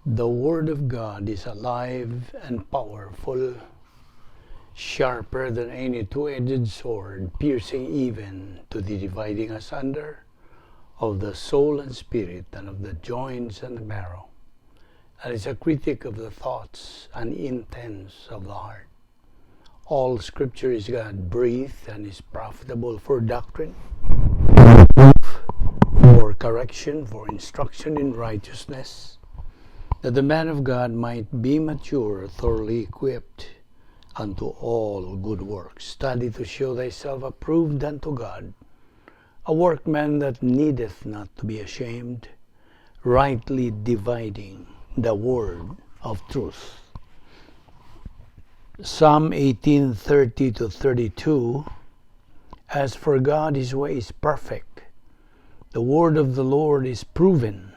The Word of God is alive and powerful, sharper than any two-edged sword, piercing even to the dividing asunder of the soul and spirit, and of the joints and the marrow, and is a critic of the thoughts and intents of the heart. All Scripture is God breathed and is profitable for doctrine, for correction, for instruction in righteousness, that the man of God might be mature, thoroughly equipped unto all good works. Study to show thyself approved unto God, a workman that needeth not to be ashamed, rightly dividing the word of truth. Psalm 18:30 to 32. As for God, his way is perfect. The word of the Lord is proven.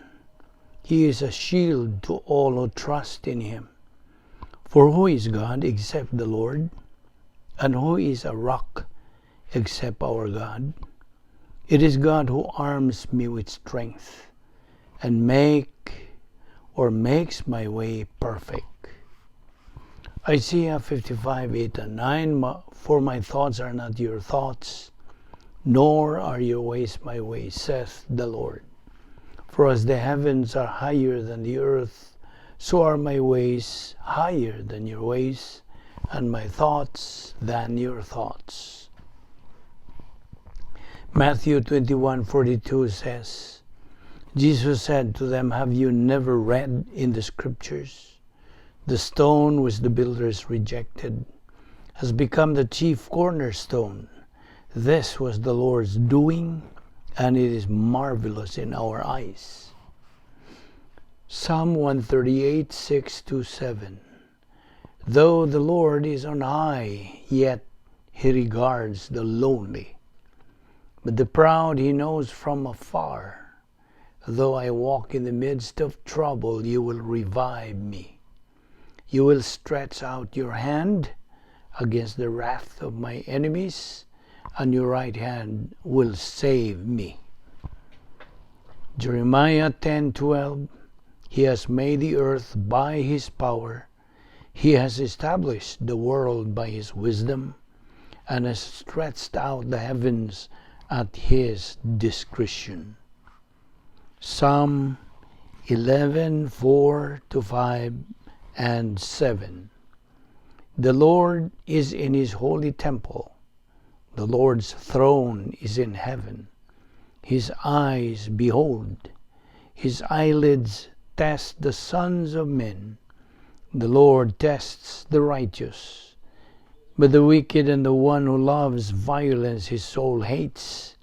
He is a shield to all who trust in him. For who is God except the Lord? And who is a rock except our God? It is God who arms me with strength and makes my way perfect. Isaiah 55:8 and 9. For my thoughts are not your thoughts, nor are your ways my ways, saith the Lord. For as the heavens are higher than the earth, so are my ways higher than your ways, and my thoughts than your thoughts. Matthew 21:42 says, Jesus said to them, "Have you never read in the Scriptures? The stone which the builders rejected has become the chief cornerstone. This was the Lord's doing, and it is marvelous in our eyes." Psalm 138, 6 to 7. Though the Lord is on high, yet he regards the lowly. But the proud he knows from afar. Though I walk in the midst of trouble, you will revive me. You will stretch out your hand against the wrath of my enemies, and your right hand will save me. Jeremiah 10:12. He has made the earth by his power. He has established the world by his wisdom, and has stretched out the heavens at his discretion. Psalm 11:4 to 5 and 7. The Lord is in his holy temple. The Lord's throne is in heaven. His eyes behold, his eyelids test the sons of men. The Lord tests the righteous, but the wicked and the one who loves violence his soul hates.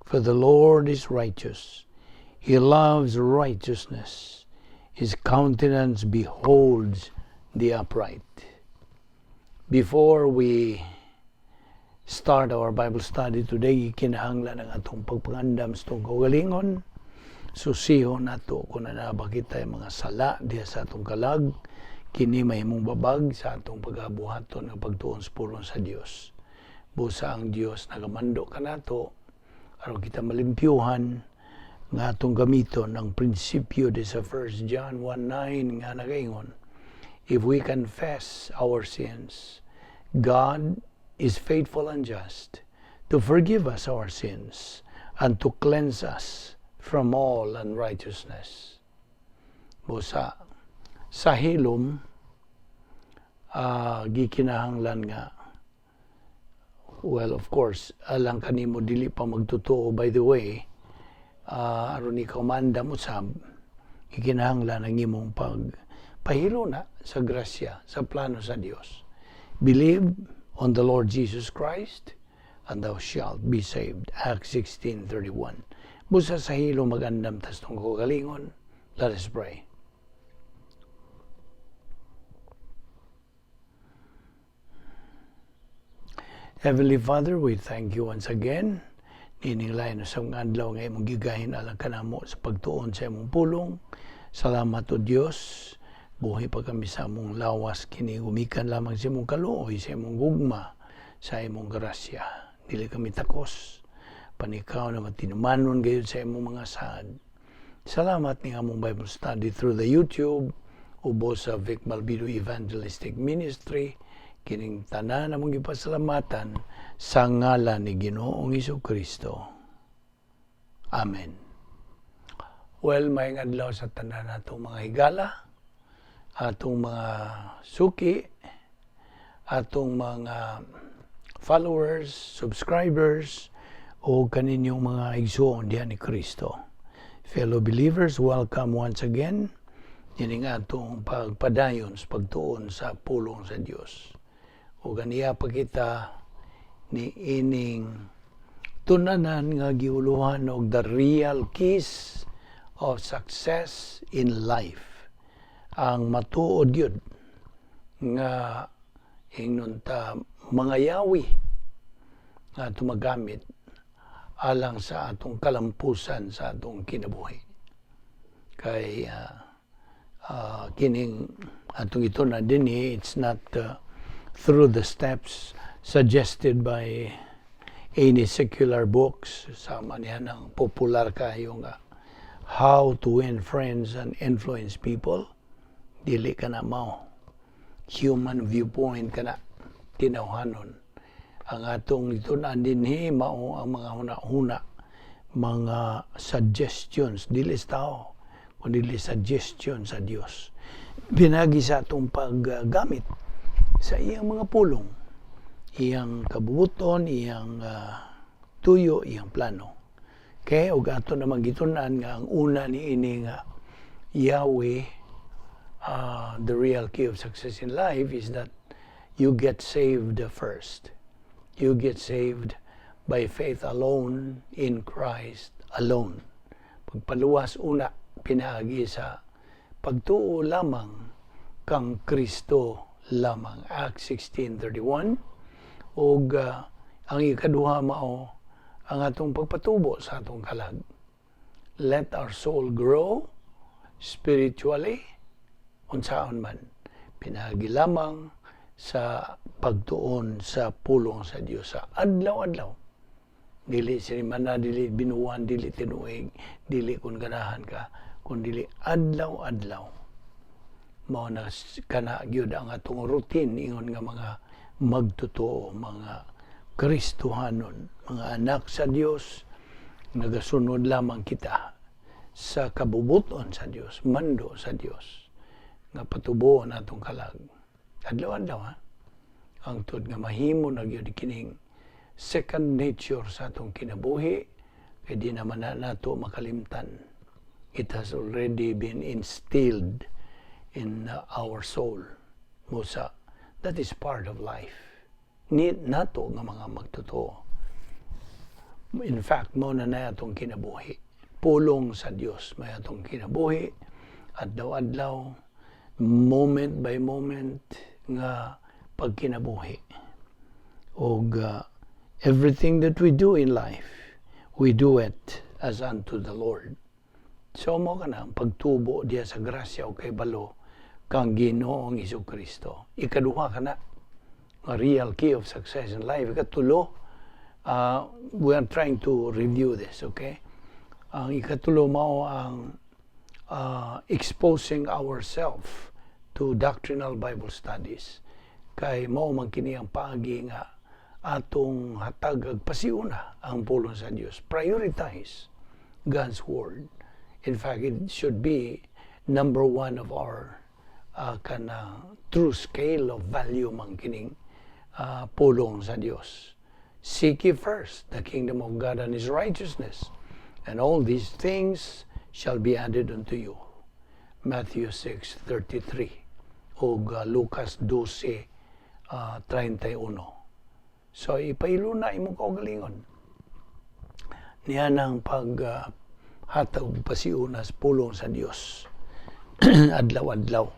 For the Lord is righteous. He loves righteousness. His countenance beholds the upright. Before we start our Bible study today, kinahanglan ang atong pagpangandam sa atong kaugalingon. Susihon nato kung naa ba kita mga sala diha sa atong kalag, kini mahimong babag sa atong pagabuhaton nga pagtuon sa pulong sa Dios. Busa ang Dios nagamando kanato aron kita malimpyuhan nga atong gamiton ang prinsipyo di sa 1 John 1:9 nga nagaingon, "If we confess our sins, God is faithful and just to forgive us our sins and to cleanse us from all unrighteousness." Busa sa hilom, gikinahanglan nga, well, of course, alang kanimo dili pa magtotoo, by the way, aron ikaw maandam usab, gikinahanglan ang imong pag pahilo na sa grasya, sa plano sa Dios. "Believe on the Lord Jesus Christ and thou shalt be saved." Acts 16:31. Busa sa hilom magandam tas atong kaugalingon. Let us pray. Heavenly Father, we thank you once again. Nining lain sa mga adlaw nga imong gigahin alang kanamo sa pagtuon sa imong pulong. Salamat, O Dios. Buhi pa kami sa among lawas kini gumikan lamang sa imong kaluoy, sa imong gugma, sa imong grasya. Dili kami takos. Panikaw na matinumanon gayud sa imong mga saad. Salamat ni among Bible study through the YouTube. Ubos sa Vic Malvido Evangelistic Ministry, kining tanan among gipasalamatan sa ngalan ni Ginoong Kristo. Amen. Well, maayong adlaw sa tanan natong mga higala, atong mga suki, atong mga followers, subscribers, o kaninyong mga igsuon diha ni Kristo. Fellow believers, welcome once again kining atong pagpadayon sa pagtuon sa pulong sa Dios. O ganiya pa kita ni ining tun-anan nga giuluhan og the real keys of success in life. Ang matuod yun nga ingnon ta mga yawi nga tumagamit alang sa atong kalampusan sa atong kinabuhi. Kay kining atong ito na dinhi, it's not through the steps suggested by any secular books sama niya ng popular kayo nga How to Win Friends and Influence People. Dili ka na mao human viewpoint kana tinawhanon. Ang atong itun-an dinhi mao ang mga huna-huna, mga suggestions, dili sa tao kundi suggestion sa Dios pinaagi sa atong paggamit sa iyang mga pulong, iyang kabubuton, iyang tuyo, iyang plano. Okay, ug ato naman gitun-an nga ang una ni ini nga Yahweh, the real key of success in life is that you get saved first. You get saved by faith alone in Christ alone. Pagpaluwas una pinaagi sa pagtuo lamang kang Kristo lamang. Acts 16:31. Ug ang ikaduha mao ang atong pagpatubo sa atong kalag. Let our soul grow spiritually unsaon man pinaagi lamang sa pagtuon sa pulong sa Dios sa adlaw-adlaw, dili semana, dili binuwan, dili tinuig, dili kun ganahan ka, kun dili adlaw-adlaw. Mao na kana gyud ang atong routine ingon nga mga magtotoo, mga Kristohanon, mga anak sa Dios. Nagasunod lamang kita sa kabubuton sa Dios, mando sa Dios nga patubuon atong kalag adlaw-adlaw, ha, hangtod nga mahimo na gyud kining second nature sa atong kinabuhi kay di naman na nato makalimtan. It has already been instilled in our soul. Musa that is part of life ni nato nga mga magtotoo. In fact, mao na na atong kinabuhi, pulong sa Dios may atong kinabuhi adlaw-adlaw, moment by moment nga pagkinabuhi. Og everything that we do in life, we do it as unto the Lord. So mo kana ang pagtubo diya sa grasya o kay balo kang Ginoong Kristo. Ikaduha kana nga real key of success in life. Ikatulo, we are trying to review this, okay? Ang ikatulo mao ang exposing ourselves to doctrinal Bible studies. Kay mao man kini ang paagi nga atong hatag ag pasiuna ang pulong sa Dios. Prioritize God's word. In fact, it should be number one of our kana true scale of value man kining pulong sa Dios. Seek ye first the kingdom of God and His righteousness, and all these things shall be added unto you. Matthew 6:33 o Lucas 12:31. So ipailo na imong kaugalingon. Niya nang pag hatag og pasiuna sa pulong sa Dios adlaw-adlaw.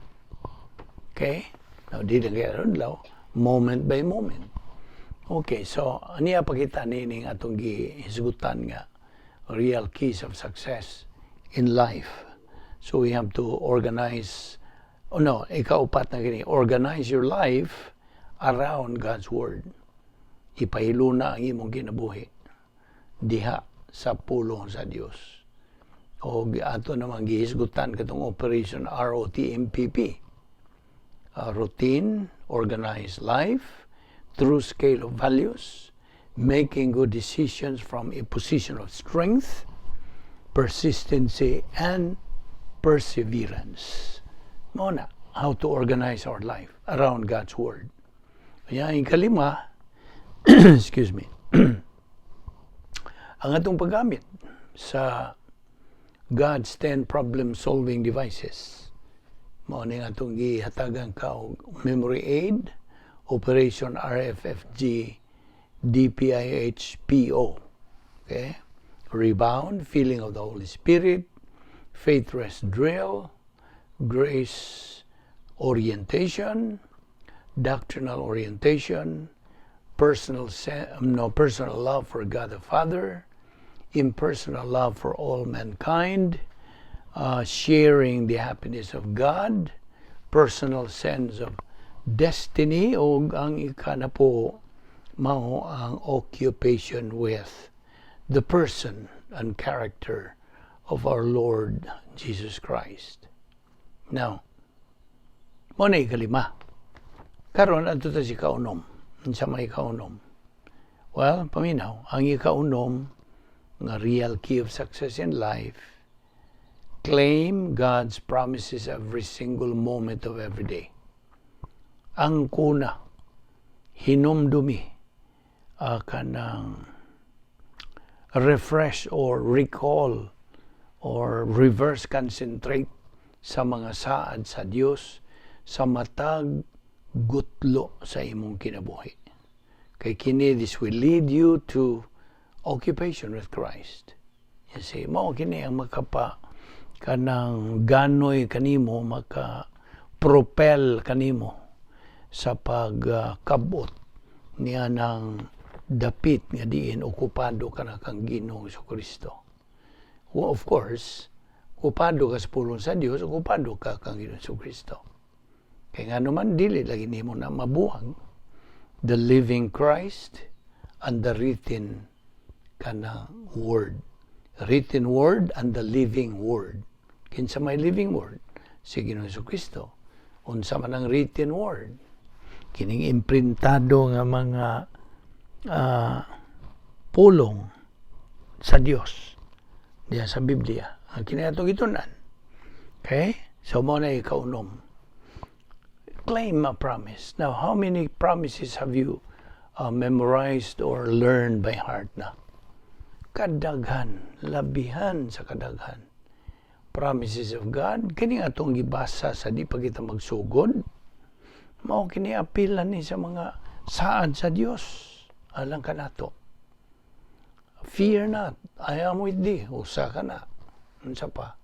Okay? Now, di lang kaya adlaw, moment by moment. Okay, so aniya pakita nining atong gihisgutan nga real keys of success in life. So we have to organize, oh no, ikaupat na kini, organize your life around God's Word. Ipahiluna ang imong kinabuhi diha sa pulong sa Dios. O ato namang gihisgutan katong Operation ROTMPP. Routine, organized life, true scale of values, making good decisions from a position of strength, persistency, and perseverance. Mao na, how to organize our life around God's Word. Kaya ang ikalima, excuse me, ang atong paggamit sa God's 10 problem-solving devices. Mao ni atong gihatagan ka og memory aid, Operation RFFG DPIHPO. Okay? Rebound, feeling of the Holy Spirit, faith rest drill, grace orientation, doctrinal orientation, personal no, personal love for God the Father, impersonal love for all mankind, sharing the happiness of God, personal sense of destiny, o ang ikanapo mao ang occupation with the person and character of our Lord Jesus Christ. Now, mao na ikalima. Karon adto ta sa ikaunom. Unsa may ikaunom? Well, paminaw, ang ikaunom nga real key of success in life: claim God's promises every single moment of every day. Ang kuna, hinumdumi, kanang refresh or recall or reverse concentrate sa mga saad sa Dios sa matag gutlo sa imong kinabuhi. Kay kini, this will lead you to occupation with Christ. You see, mao kini ang makapa kanang ganoy kanimo, maka propel kanimo sa pagkabot niya ng dapit nga diin okupado ka na kang Ginoong Kristo. Well, of course, okupado ka sa pulong sa Dios, okupado ka kang Ginoong Kristo. Kay nga naman dili lagi nimo na mabuhag the living Christ and the written kana word. Written word and the living word. Kinsa may living word? Si Ginoong Kristo. Unsa man ang written word? Kining imprintado nga mga pulong sa Dios diya sa Biblia. Ang kini atong gitun-an. Okay? So mao na ikaunom. Claim a promise. Now, how many promises have you memorized or learned by heart na? Kadaghan, labihan sa kadaghan. Promises of God, kini atong gibasa sa di pa kita magsugod, mao kini apilan ni sa mga saad sa Dios alang kanato. "Fear not, I am with thee." Usa ka na. Unsa pa?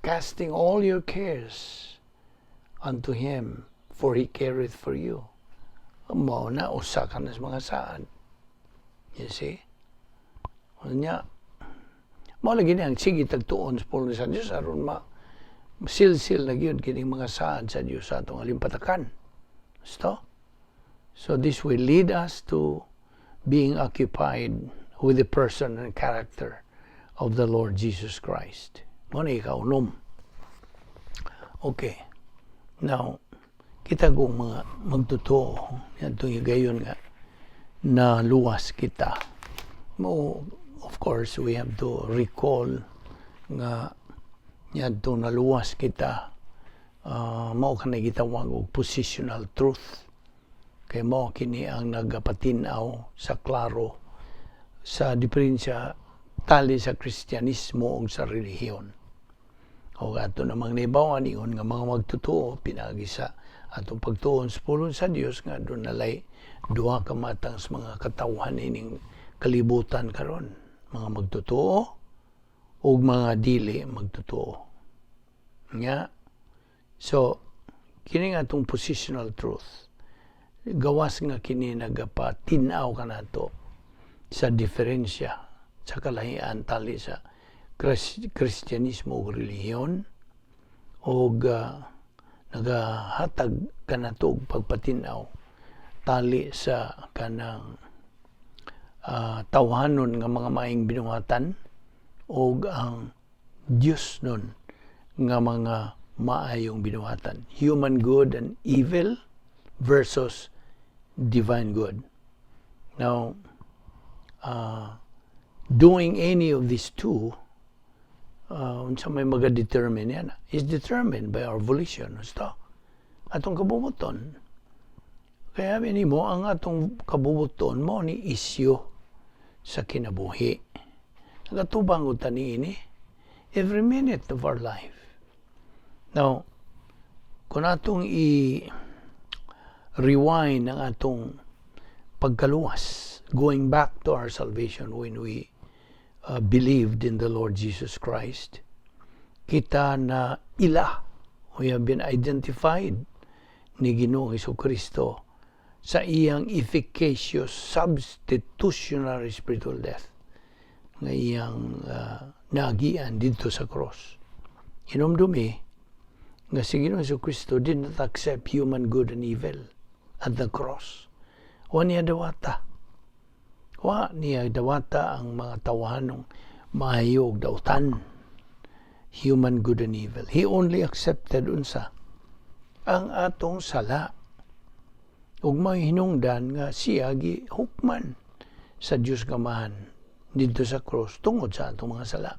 "Casting all your cares unto Him, for He careth for you." Mao na, usa ka na sa mga saad. You see? Unya, mao lagi ni ang sige tagtuon sa pulong sa Dios aron ma silsil na gyud kining mga saad sa Dios sa atong alimpatakan. Gusto? So this will lead us to being occupied with the person and character of the Lord Jesus Christ. Mao na ikaunom. Okay. Now, kita kung mga magtotoo, itong higayon nga na luwas kita. Mo, of course, we have to recall nga niadtong naluwas kita, mao kanay gitawag og positional truth. Kay mao kini ang nagapatin-aw sa klaro sa diferensya tali sa Kristyanismo ug sa relihiyon. O ato namang nahibaw-an, ingon nga mga magtotoo pinaagi sa atong pagtuon sa pulong sa Dios, nga dunay duha ka matang sa mga katawhan ining kalibutan karon, mga magtotoo ug mga dili magtotoo. Nga so kini nga atong positional truth, gawas nga kini nagapatin-aw kanato sa diferensya sa kalahian tali sa Kristyanismo ug relihiyon og nagahatag kanato og pagpatin-aw tali sa kanang tawhanon nga mga maayong binuhatan ug ang Dios nun nga mga maayong binuhatan. Human good and evil versus divine good. Now, doing any of these two, unsa may maga-determine yan, is determined by our volition. Basta, atong kabubuton. Kaya mo ang atong kabubuton mao ni isyu sa kinabuhi. Nagatubang ta niini every minute of our life. Now, kung atong i-rewind ang atong pagkaluwas, going back to our salvation when we believed in the Lord Jesus Christ, kita na ila, we have been identified ni Ginoong Kristo sa iyang efficacious substitutionary spiritual death nga iyang naagian didto sa cross. Hinumdumi nga si Ginoong Kristo did not accept human good and evil at the cross. Wa niya dawata. Wa niya dawata ang mga tawahanong maayo ug dautan. Human good and evil. He only accepted unsa? Ang atong sala. Ug may hinungdan nga siya gihukman sa Dios Amahan didto sa cross tungod sa atong mga sala.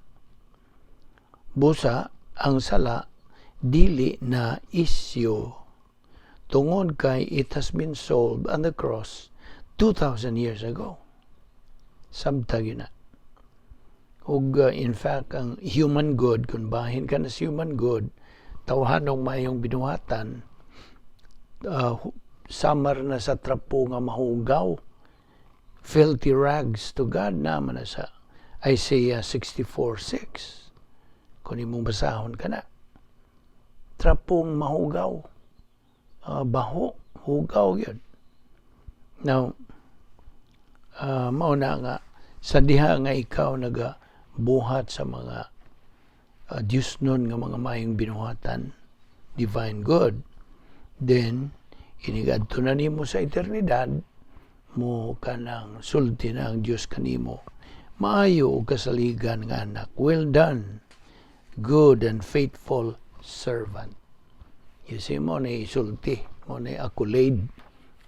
Busa ang sala dili na isyu tungod kay it has been solved on the cross 2,000 years ago. Sabta gyud na. Ug in fact, ang human good, kung bahin ka na sa human good, tawhanong mayong binuhatan, samar na sa trapo nga mahugaw, filthy rags to God naman na sa Isaiah 64:6. Kung imong basahon ka na. Trapong mahugaw. Baho, hugaw yun. Now, mao na nga, sa diha nga ikaw nagabuhat sa mga Diyos nun nga mga mayong binuhatan, divine good, then, inigadto na nimo sa eternidad, mo kanang sulti na ang Diyos kanimo. "Maayo ug kasaligan nga anak. Well done, good and faithful servant." You see, mao na isulti, mao na accolade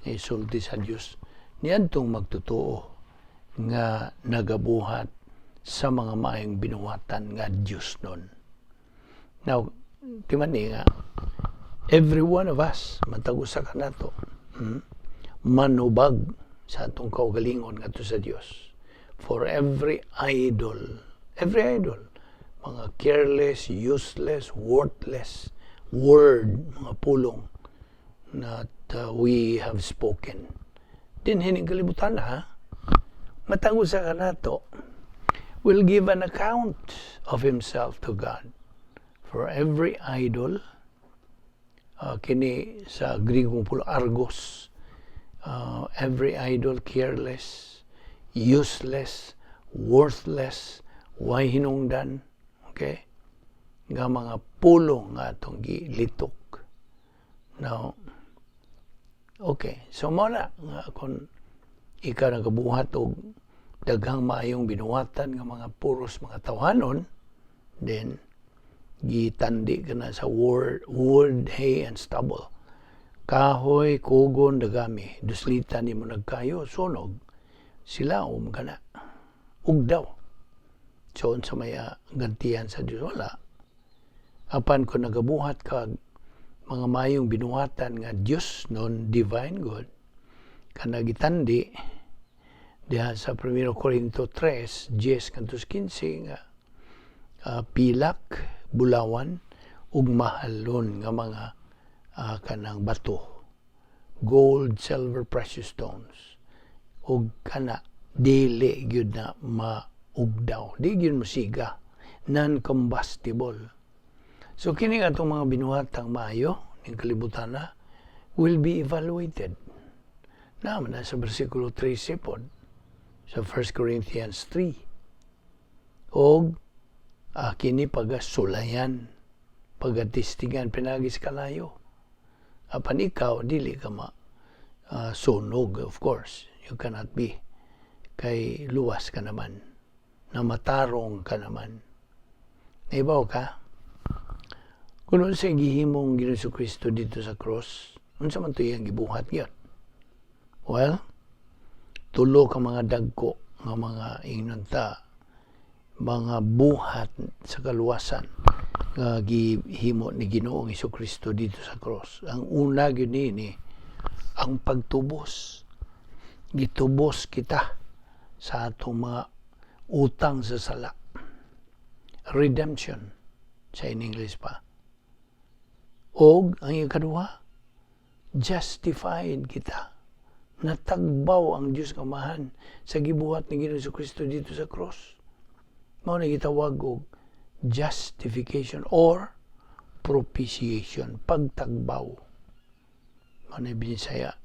nga isulti sa Diyos niadtong magtotoo nga nagabuhat sa mga maayong binuhatan nga Diyos nun. Now, timani nga, every one of us, matag usa kanato, manubag sa atong kaugalingon ngadto sa Dios. For every idol, mga careless, useless, worthless word, mga pulong that we have spoken. Dinhi ning kalibutan ha, matag usa kanato will give an account of himself to God. For every idol, kini sa Grigong pulo, argos, every idol, careless, useless, worthless, way hinungdan, okay? Nga mga pulong nga atong gilitok. Now, okay, so mao na nga kung ikaw nagabuhat og daghang maayong binuhatan nga mga puros mga tawhanon, then gitandi ka na sa wood, hay, and stubble. Kahoy, kugon, dagami. Duslitan nimo nagkayo, sunog. Sila ka na. Ugdaw. So, sa may gantian sa Diyos, wala. Apan kung nagabuhat ka mga mayong binuhatan nga Diyos non, divine good, kana gitandi diha sa 1 Corinto 3, 10 ngadto 15 nga pilak, bulawan ug mahalon nga mga kanang bato, gold, silver, precious stones, ug kana dili gyud na maugdaw, di gyud mosiga, non-combustible. So kini atong mga binuhatang maayo ning kalibutan na will be evaluated naman na sa versikulo 13 pod sa 1 Corinthians 3 og kini pagasulayan, pagatestigan pinagi sa kalayo. Apan ikaw dili ka ma sunog. Of course you cannot be, kay luwas ka naman na, matarong ka naman. Naibaw ka. Kung unsa gihimong Ginoong Kristo dito sa cross, unsa man to iyang gibuhat gyud? Well, tulo ka mga dagko nga mga, ingnon ta, mga buhat sa kaluwasan nga gihimo ni Ginoong Kristo dito sa cross. Ang una gyud ni ang pagtubos. Gitubos kita sa atong mga utang sa sala. Redemption sa in English pa. Og ang ikaduha, justified kita. Natagbaw ang Diyos Amahan sa gibuhat ni Ginoong Kristo dito sa cross. Mao na gitawag og justification or propitiation, pagtagbaw. Mao na Binisaya.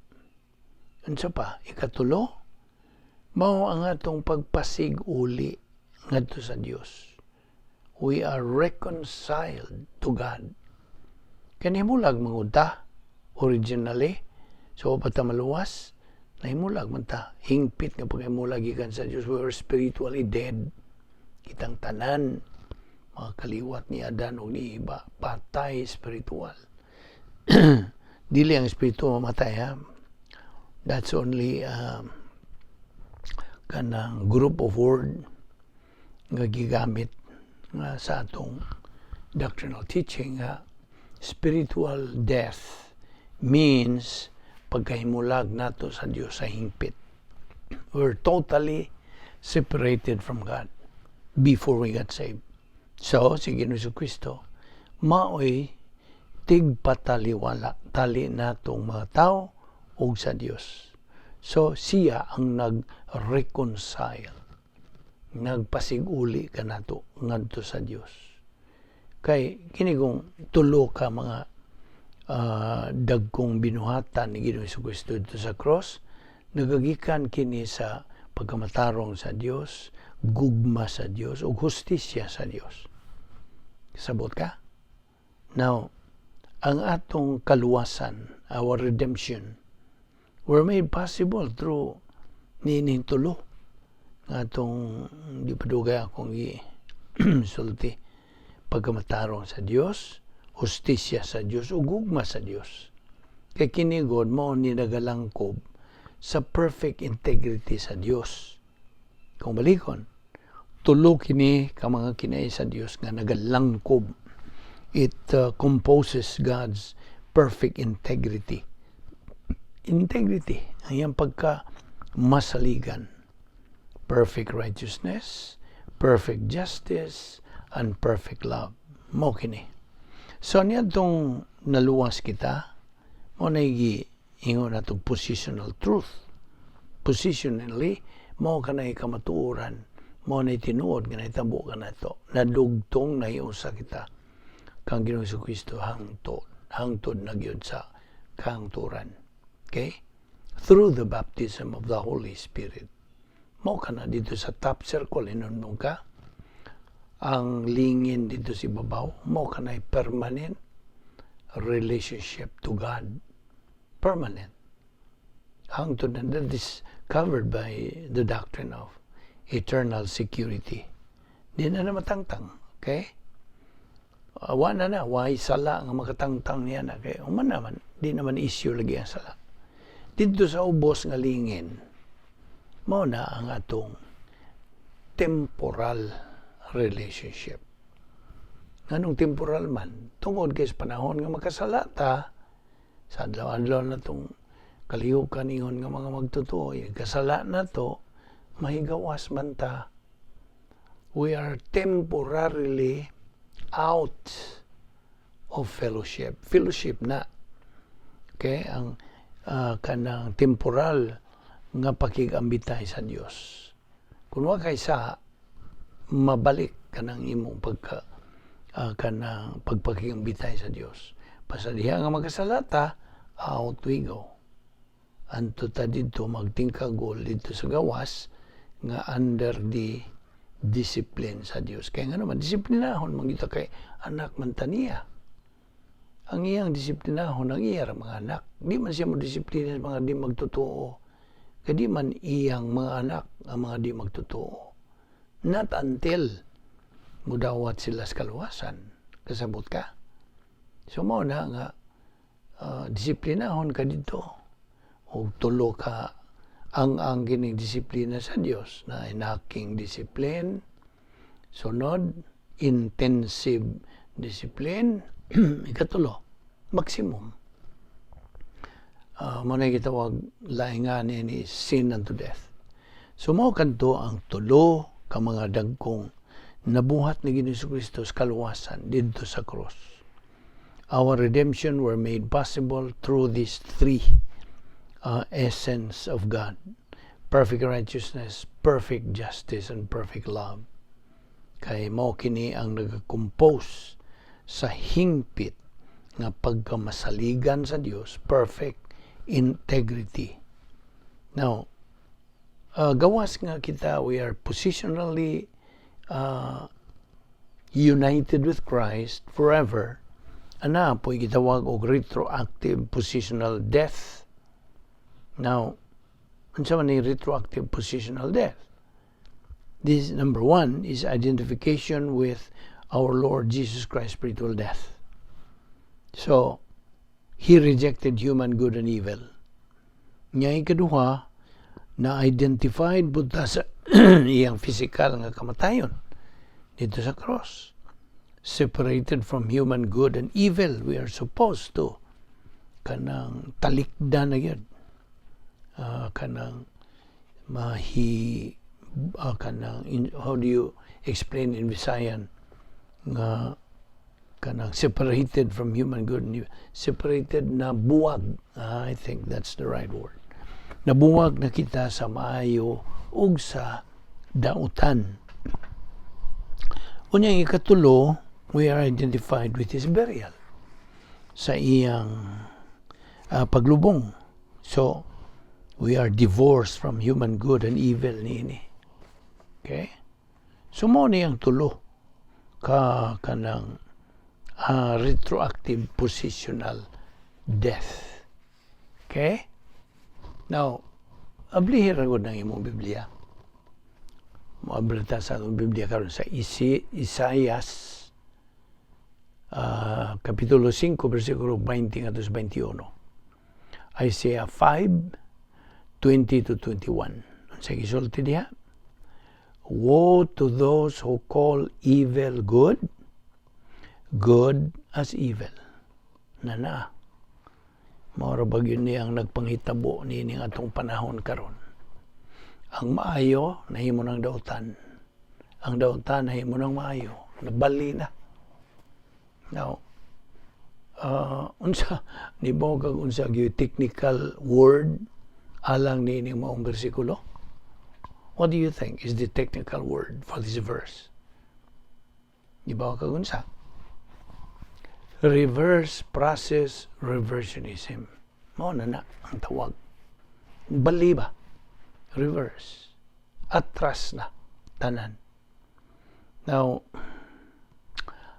Unsa pa? Ikatulo, mao ang atong pagpasig-uli ngadto sa Dios. We are reconciled to God. Kay nahimulag man ta originally. So pa ta maluwas, nahimulag man ta. Hingpit nga paghimulag gikan sa Dios, we were spiritually dead. Kitang tanan, mga kaliwat ni Adan ug ni Eva, patay spiritual. Dili ang espiritu mamatay, ha. That's only kanang group of word nga gigamit nga sa atong doctrinal teaching nga spiritual death means pagkahimulag nato sa Dios sa hingpit. We're totally separated from God before we got saved. So, si Ginoong Kristo, maoy tigpataliwala tali natong mga tao ug sa Dios. So, siya ang nag-reconcile. Nagpasiguli kanato ngadto sa Dios. Kay kini kung tulo ka mga dagkong binuhatan ni Ginoong Kristo dito sa cross, nagagikan kini sa pagkamatarong sa Dios, gugma sa Dios ug hustisya sa Dios. Sabot ka? Now, ang atong kaluwasan, our redemption, were made possible through niining tulo nga atong di pa dugay akong gi sulti: pagkamatarong sa Dios, hustisya sa Dios ug gugma sa Dios. Kay kini gud mao ni nagalangkob sa perfect integrity sa Dios. Kung balikon, tulo kini ka mga kinai sa Dios nga nagalangkob. It composes God's perfect integrity. Integrity, ang iyang pagka masaligan. Perfect righteousness, perfect justice, and perfect love. Mao kini. So niadtong naluwas kita, mao na ingon natong positional truth. Positionally, mao kanay kamatuoran, mao na tinuod nga nahitabo kanato. Nadugtong nahiusa kita kang Ginoong Kristo hangtod, hangtod na gyud sa kahangturan. Okay? Through the baptism of the Holy Spirit. Mao kana dito sa top circle, hinumdum ka ang lingin dito sa ibabaw, mao kanay permanent relationship to God. Permanent. Hangtod na, that is covered by the doctrine of eternal security. Di na na matangtang. Okay? Wa na na, why sala nga makatangtang niya na. Kay, human naman, di naman issue lagi ang sala. Dito sa ubos nga lingin, mao na ang atong temporal relationship. Nganong temporal man? Tungod kay sa panahon nga makasala ta, sa adlaw-adlaw na tong kalihukan, ingon nga mga magtotoo, kasala na to, mahigawas man ta. We are temporarily out of fellowship. Fellowship na. Okay? Ang kanang temporal nga pakigambitay sa Dios. Kung wa kay sa mabalik kanang imong pagka kanang pagpakigambitay sa Dios. Basta diha nga magkasalata, out we go. Anto ta didto magtingkagol didto sa gawas nga under the discipline sa Dios. Kaya nga naman, disiplinahon man kita kay anak man ta niya. Ang iyang disiplinahon, ang iya mga anak. Di man siya mo disiplina sa mga di magtotoo. Kay di man iyang mga anak ang mga di magtotoo. Not until mudawat sila sa kaluwasan. Kasabot ka? So mao na nga disiplinahon ka didto og tulo ka ang kining disiplina sa Dios na inaking discipline, sunod intensive discipline, ikatulo maximum. Mao na gitawag laingan ni sin unto death. So mao kadto ang tulo ka mga dagkong nabuhat ni Ginoong Kristo sa kaluwasan didto sa cross. Our redemption were made possible through these three essence of God: perfect righteousness, perfect justice, and perfect love. Kay mao kini ang nag-compose sa hingpit nga pagkamasaligan sa Dios, perfect integrity. Now, gawas nga kita, we are positionally united with Christ forever. Ana po'y gitawag og retroactive positional death. Now, unsa man ni retroactive positional death? This number one is identification with our Lord Jesus Christ's spiritual death. So, He rejected human good and evil. Nya ikaduha, na identified pud ta sa iyang physical nga kamatayon didto sa cross. Separated from human good and evil, we are supposed to kanang talikda na gyud. Kanang mahi kanang in, how do you explain in Visayan nga kanang separated from human good and evil? Separated na buwag. I think that's the right word. Nabuwag na kita sa maayo ug sa dautan. Unya ikatulo, we are identified with his burial, sa iyang paglubong. So we are divorced from human good and evil niini. Okay? So mao ni ang tulo ka kanang retroactive positional death. Okay? Now, ablihi ra gud ang imong Biblia. Moabri ta sa atong Biblia karon sa Isaias Kapitulo 5, versikulo 20 ngadto sa 21. Isaiah 5, 20 to 21. Unsa gisulti diha? "Woe to those who call evil good, good as evil." Nana. Mao ra ba gyud ni ang nagpanghitabo niining atong panahon karon? Ang maayo nahimo ng dautan. Ang dautan nahimo ng maayo. Nabali na. Now, unsa ni kag unsa gyud technical word alang niining maong bersikulo? What do you think is the technical word for this verse? Di ba kag unsa? Reverse process reversionism. Mao na na ang tawag. Bali ba? Reverse. Atras na tanan. Now,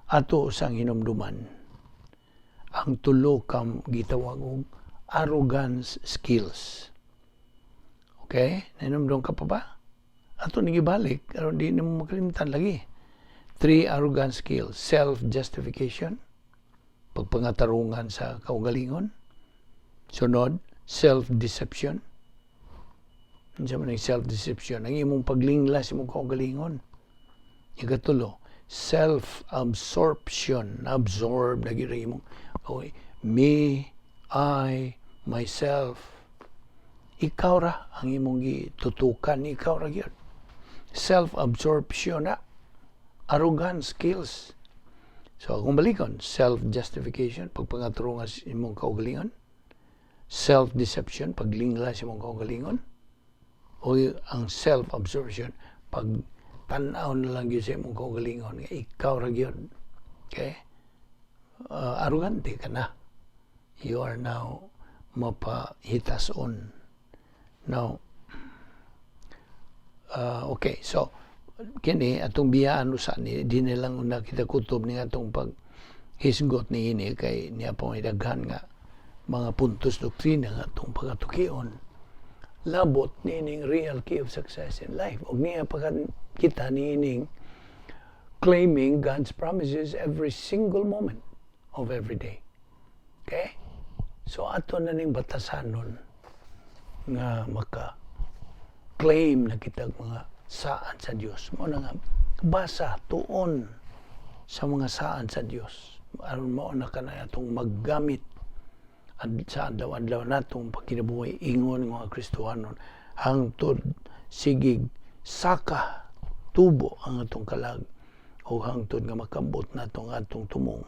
ato sang hinumduman ang tulo ka gitawag og arrogance skills. Okay? Nahinumdum ka pa ba? Ato ni gibalik aron di nimo makalimtan lagi. Three arrogant skills: self-justification, pagpangatarungan sa kaugalingon. Sunod, self-deception. Unsa man ang self-deception? Ang imong paglingla sa imong kaugalingon. Ikatulo, self-absorption. Absorb na gyud ang imong, okay, me, I, myself. Ikaw ra ang imong gitutukan, ikaw ra gyud. Self-absorption na. Arrogant skills. So, kung balikon, self-justification, pagpangatarungan sa imong kaugalingon, self-deception, paglingla sa imong kaugalingon, o ang self-absorption, pag tan-aw na lang gyud sa imong kaugalingon, nga ikaw ra gyud. Okay? Arrogante ka na. You are now mapahitason. Now, okay, so kini atong biyaan usa ni di na lang una kita kutob ni atong pag hisgot ni ini kay niya pa may daghan nga mga puntos doktrina nga atong pagatukion labot niining real key of success in life ug niya pa kita niining claiming God's promises every single moment. of every day. Okay? So ato na ning batasanon nga maka claim na kitag mga saad sa Dios. Mao na nga basa tuon sa mga saad sa Dios. Aron mao na kanay atong maggamit sa adlaw-adlaw natong pagkinabuhi ingon nga mga Kristohanon hangtod sigig saka tubo ang atong kalag o hangtod nga makabot nato ang atong tumong,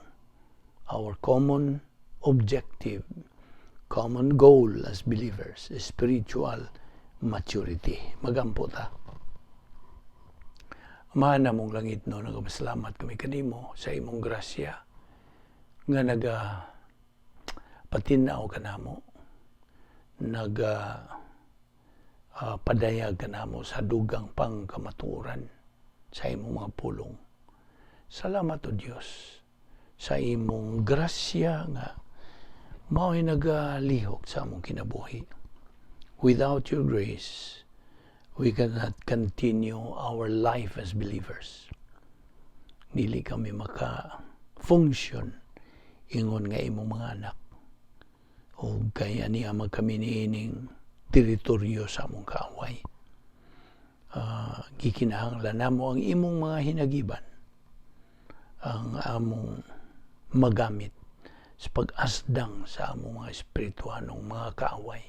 our common objective, common goal as believers, spiritual maturity. Magampo ta. Amahan namong langitnon, nagapasalamat kami kanimo sa imong grasya nga naga patinaw kanamo, naga padayag kanamo sa dugang pang kamatuoran sa imong mga pulong. Salamat, O Dios, sa imong grasya nga mao'y nagalihok sa among kinabuhi. Without your grace, we cannot continue our life as believers. Dili kami maka-function ingon nga imong mga anak. O kaya niya kami niining teritoryo sa among kaaway. Gikinahanglan namo ang imong mga hinagiban, ang among magamit sa pag-asdang sa among mga espirituanong mga kaaway.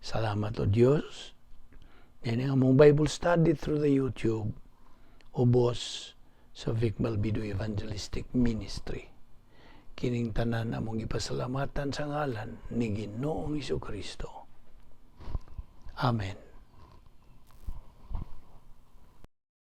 Salamat, O Dios. Yan ang among Bible study through the YouTube ubos sa Vic Malbido Evangelistic Ministry. Kining tanan among ipasalamatan sa ngalan ni Ginoong Kristo. Amen.